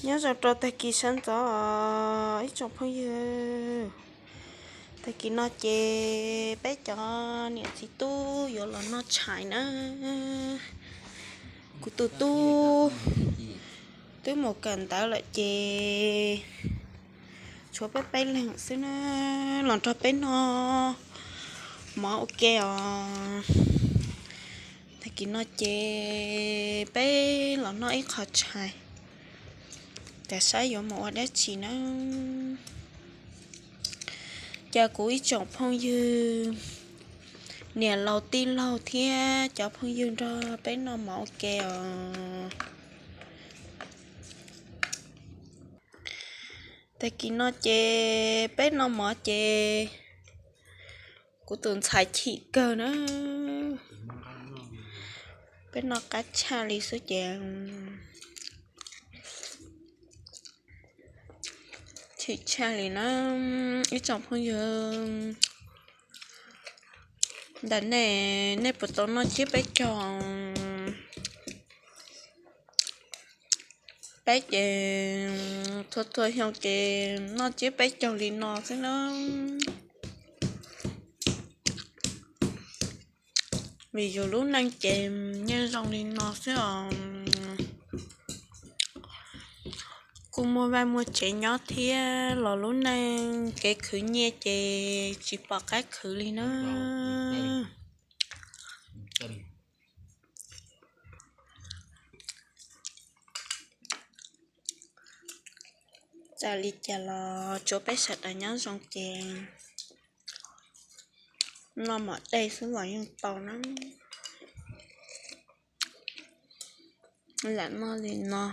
Nyob zoo rau tag kis sawv ntxov ib tsoom phooj ywg. Tag kis no ces peb cov niam txiv tub yuav los noj tshais na. Kuv tus tub twb mus kawm ntawv lawm ces tshuav peb peb leeg xwb na, los nrog peb noj mov ua ke os. Tag kis no ces peb los noj ib qho tshais, cas saib yuav mus ua dab tsi na. Ces kuv ib tsoom phooj ywg, niam laus tij laug thiab cov phooj ywg nrog peb noj mov ua ke os. Tag kis no ces peb noj mov ces kuv tus ntxhais chim kawg na. Peb noj qab tshaj li xwb ces chim tshaj li na ib tsoom phooj ywg. Ntawm nej, nej puas tau noj tsiab peb caug? Peb ces txhua txhua xyoo ces noj tsiab peb caug li no xwb na. Vim yus lub neej ces yeej zoo li no xwb os. Kuj muaj vaj muaj tsev nyob thiab los lub neej kev khwv nyiaj ces tsis pom qab khwv li na. Txawm li cas los tsuav peb sawv daws nyob zoo ces noj mov dej xwb los yeej tau na. Lam noj li no.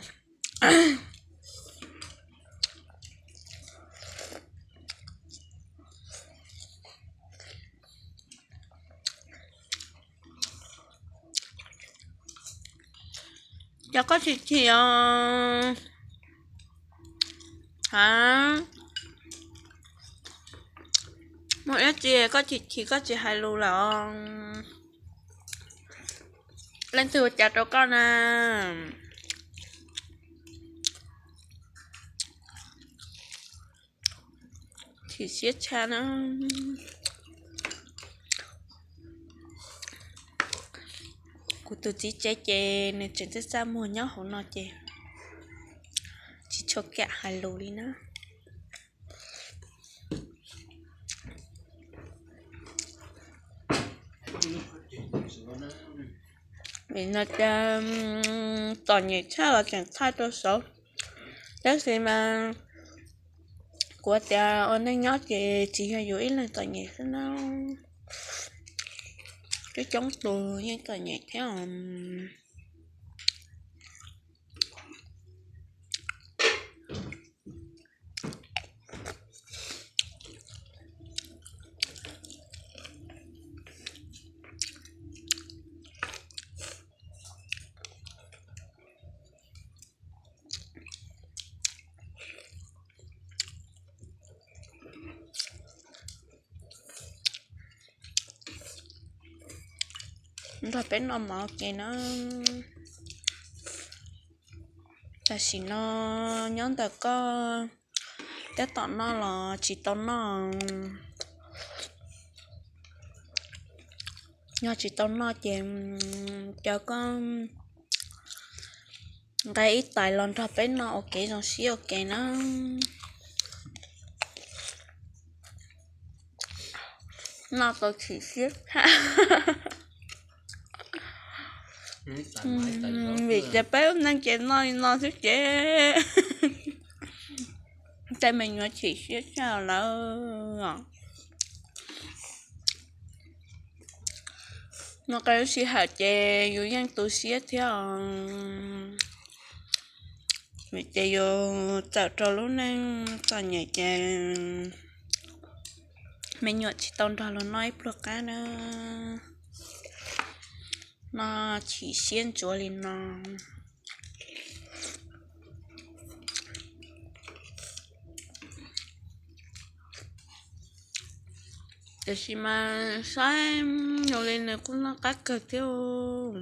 Cas koj chim chim os? Ha, muaj dab tsi koj chim chim koj tsis hais lus lawm? Leej twg ua cas rau koj na? Chim siab tshaj na. Kuv tus txiv tsev ces nws tseem txaj txaj muag nyob hauv no ces tsis tshua kam hais lus li na. Vim no cas txom nyem tshaj los tseem thaij rau saud. Tab sis mas kuv tias ua neej nyob ces tsis yog yus ib leeg txom nyem xwb na, twb coob tus yeej txom nyem thiab os. Nrog peb noj mov ua ke na. Tam sim no nyob ntawm koj tab tom noj los tsis tau noj? Yog tsis tau noj ces cov koj nqa ib tais los nrog peb noj ua kev zoo siab ua ke na. Noj tau chim siab tshaj. Vim tias peb ua neej ces noj li no xwb ces tej me nyuam chim siab tshaj lawm. Noj qab lub sij hawm ces yus yeej tu siab thiab os. Vim ces yus txawm rau lub neej txom nyem ces me nyuam tsis tau nrog luag noj ib pluag qab na. Noj chim siab ntsuav li no. Tiam sis mas saib zoo li nws kuj noj qab kawg thiab.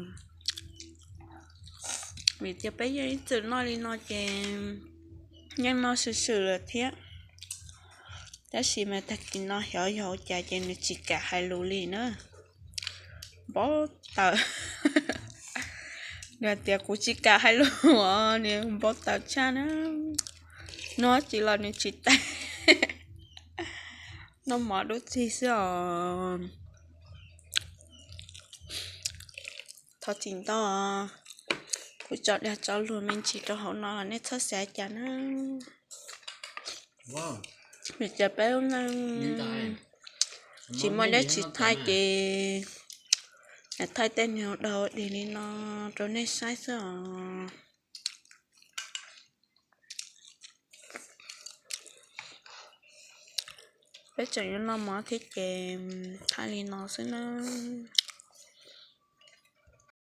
Vim tias peb yeej ib txwm noj li no ces Yeej noj swm swm lawm thiab, tab sis mas tag kis no xyov yog ua cas ces nws tsis kam hais lus li na. Npau taws. Nws tias kuv tsis kam hais lus os, nws npau taws tshaj na. Noj tsis los nws tsis teb. Noj mov dub txig xwb os. Thov txim ntau, kuv tso dag tso luag me ntsis rau hauv no los nej txhob xav cas na. Vim tias peb lub neej tsis muaj dab tsi thaij ces thaij tej niag ua dog ua dig li no rau nej saib xwb os. Peb tseem yuav noj mov thiab ces thaij li no xwb nawb.